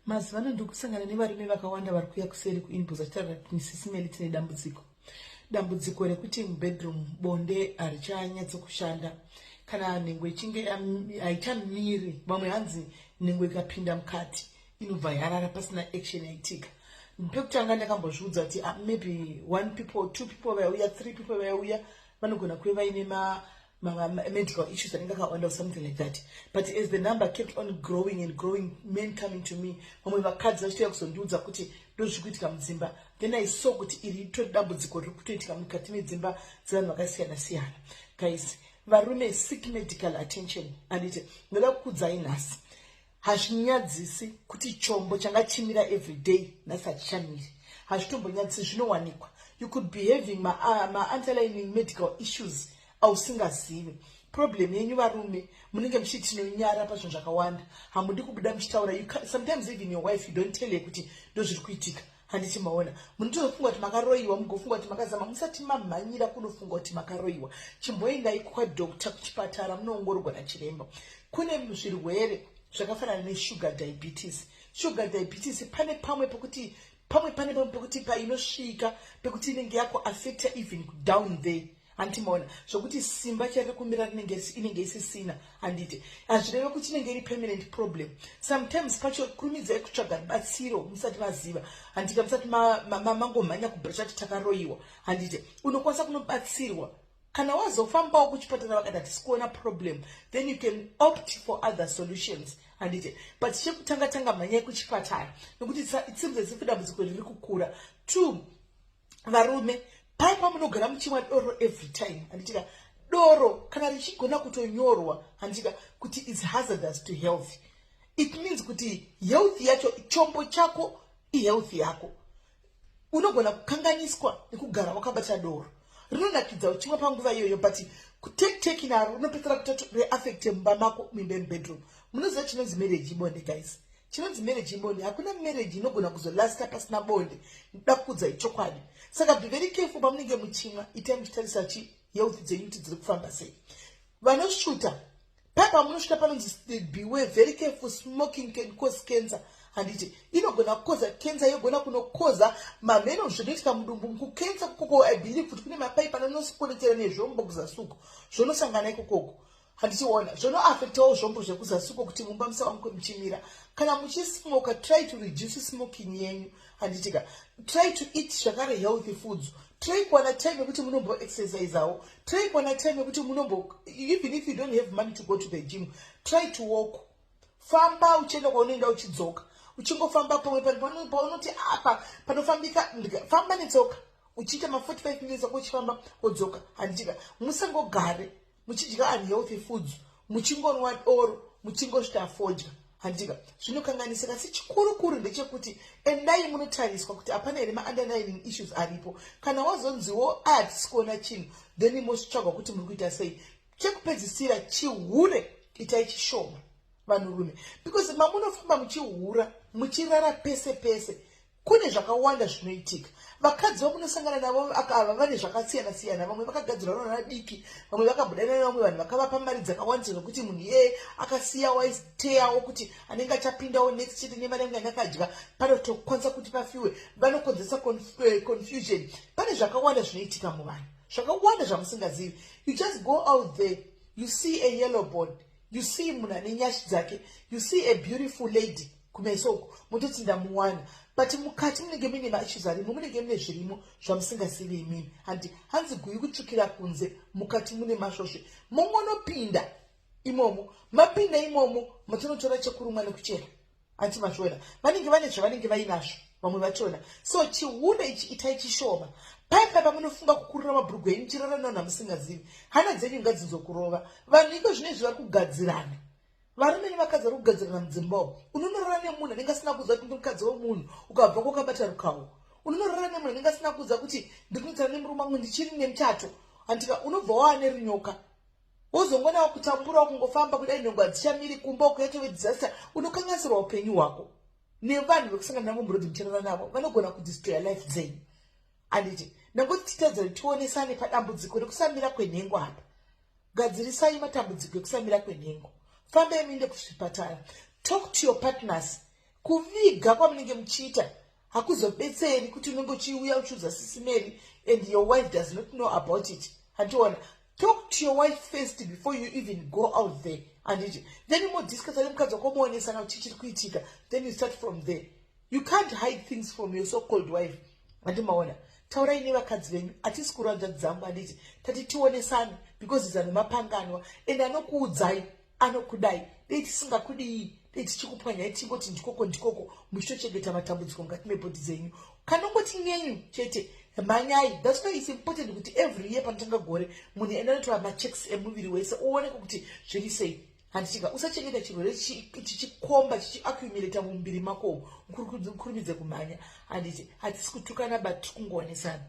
Mazuva ano ndiri kusangana nevarume vakawanda vari kuuya kuseri kuinbox vachitaura kuti Misisi Melly, tine dambudziko, dambudziko rekuti mubedroom bonde harichanyatso kushanda kana nhengo ichinge haichamiri. Vamwe hanzi nhengo ikapinda mukati inobva yarara pasina action yaitika. Pekutanga ndakambozviudza kuti maybe one people, two people vaiuya, three people vaiuya vanogona kuve vaine ma medical issues anenge akawanda or something like that. But as the number kept on growing and growing, men coming to me, vamwe vakadzi vachitouya kuzondiudza kuti ndozviri kuitika mudzimba, then I saw kuti iri itori dambudziko riri kutoitika mukati medzimba dzevanhu vakasiyana siyana. Guys, varume, seek medical attention, handiti? Ndoda kukudzai nhasi, hazvinyadzisi kuti chombo changa chimira everyday nhasi hachichamiri. Hazvitombonyadzisi, zvinowanikwa. You could be having ma-underlining medical issues ausingazivi. Problem yenyu varume, munenge muchiti tinonyara pazvinhu zvakawanda, hamudi kubuda muchitaura. Sometimes even your wife, you don't tell her kuti ndozviri kuitika, handiti? Maona, munotofunga kuti makaroyiwa, mugofunga kuti makazama. Musati mamhanyira kunofunga kuti makaroyiwa, chimboendai kwadoctor, kuchipatara, munoongororwa nachiremba. Kune zvirwere zvakafanana nesugar diabetes. Sugar diabetes, pane pamwe pekuti pamwe pane pamwe pekuti painosvika pekuti inenge yakuaffecta even down there, handiti? Maona, zvokuti simba chariri kumira rinenge inenge isisina, handiti? Hazvireve kuti inenge iri permanent problem. Sometimes pacho kurumidzai kutsvaga rubatsiro musati maziva, handiti? Musati mangomhanya kubhura chati takaroyiwa, handiti? Unokwanisa kunobatsirwa. Kana wazofambawo kuchipatara vakati hatisi kuona problem, then you can opt for other solutions, handiti? But chekutanga tanga, mhanyai kuchipatara nekuti it seems as if dambudziko riri kukura. Two, varume, pai pamunogara muchimwa doro every time, handitika? Doro kana richigona kutonyorwa, handitika, kuti is hazardous to health, it means kuti health yacho, chombo chako ihealth yako. Unogona kukanganiswa nekugara wakabata doro. Rinonakidza uchimwa panguva iyoyo, but kutekiteki naro rinopedzera kuti reaffecte mumba mako, muimba yemubedroom. Munoziva chinonzi marriage ibonde, guys. Chinonzi marriage ibonde. Hakuna marriage inogona kuzolasta pasina bonde. Ndoda kukudzai chokwadi. Saka be very careful pamunenge muchimwa. Itai muchitarisa chi health dzenyu kuti dziri kufamba sei. Vanosvuta, pai pamunosvika panonzi beware, very careful, smoking can cause cancer, handiti? Inogona kukoza cancer, yogona kunokoza mamheno zvinoitika mudumbu kucancer kukoko. I believe kuti kune mapaipi anonoskonetera nezvombo kuzasi uko, zvonosangana ikokoko, handitiona? Zvonoafectawo zvombo zvekuzasi uko kuti mumba musawanikwe muchimira. Kana muchismoka, try to reduce smoking yenyu, handitika? Try to eat zvakare healthy foods. Try kuwana time yekuti munomboexercisawo. Try kuwana time yekuti munombo, even if you don't have money to go to the gym, try to walk. Famba uchienda kwaunoenda, uchidzoka, uchingofamba. Pamwe paunoti apa panofambika, famba netsoka uchiita ma45 minutes ako uchifamba, wodzoka, handitika? Musangogare muchidya unhealthy foods, muchingonwa doro, muchingosvita fodya, handitika? Zvinokanganisika. Asi chikurukuru ndechekuti endai munotariswa kuti hapana here maunderlining issues aripo. Kana wazonziwo ahatisi kuona chinhu, then mositsvagwa kuti muri kuita sei. Chekupedzisira, chihure itai chishoma, vanhurume, because mamunofamba muchihura, muchirara pese pese, kune zvakawanda zvinoitika. Vakadzi vamunosangana navo ava vane zvakasiyana siyana. Vamwe vakagadzirwa navana diki, vamwe vakabudana nevamwe vanhu vakavapa mari dzakawandisa zvokuti munhu iyeye akasiya waiteyawo kuti anenge achapindawo next chete nemari yangu yandakadya, panotokwanisa kuti pafiwe. Vanokonzeresa confusion. Pane zvakawanda zvinoitika muvanhu, zvakawanda zvamusingazivi. You just go out there, you see a yellow board, you see munhu ane nyashi dzake, you see a beautiful lady kumeso uku, mutoti ndamuwana, but mukati munenge muine maissues arimo, munenge mune zvirimo zvamusingazivi imini. Handi hanzi guyi kutsvukira kunze, mukati mune masvosve. Mongonopinda imomo, mapinda imomo, matonotora chekurumwa nekuchera, anti mazviona? Vanenge vane zvavanenge vainazvo vamwe vachona. So chihure ichi itai chishoma. Pai pai pamunofunga kukurira mabhurugwa enyu chirara navanhu vamusingazivi, hana dzenyu ngadzinzokurova. Vanhu iko zvino izvi vari kugadzirana, varume nevakadzi vari kugadzirana mudzimba umu. Unonorara nemunhu anenge asina kuudza kuti ndi mukadzi wemunhu, ukabva kwakabata rukawo. Unonorara nemunhu anenge asina kuudza kuti ndiri nemurume wangu, ndichiri nemuchato, handika? Unobva waane runyoka, wozongonawo kutamburawo, kungofamba kudai, nhengo hadzichamiri, kumba uko yatove disaster. Unokanganisirwa upenyu hwako nevanhu vekusangana navo murodhi muchirara navo, vanogona kudestroya life dzenyu, handiti? Nangoti titadza tionesane padambudziko rekusamira kwenhengo apa. Gadzirisai matambudziko ekusamira kwenhengo. Fambai muende kuzvipatara. Talk to your partners. Kuviga kwamunenge muchiita hakuzobetseri kuti unenge uchiuya uchiudza Sisi Mary and your wife does not know about it. Handiona, talk to your wife first before you even go out there, handiti? Then modiscussa nemukadzi wako, muonesana kuti chiri kuitika, then you start from there. You can't hide things from your so called wife, handimaona? Taurai nevakadzi venyu. Hatisi kuranzva dzangu, handiti? Tati tionesane because zano mapanganwa and anokuudzai anokudai. Dei tisingakudii, dei tichikupwanyai, tichingoti ndikoko ndikoko, muchitochengeta matambudziko mukati mebody dzenyu. Kanongoti nyenyu chete, mhanyai. That's why it's important kuti every year panotanga gore munhu enda anotora machecks emuviri wese, uoneke kuti zviri sei, handitika? Usachengeta chirwere chichikomba, chichiaccumulata mumuviri mako, kurumidze kumhanya, handiti? Hatisi kutukana, but tiri kungoonesana.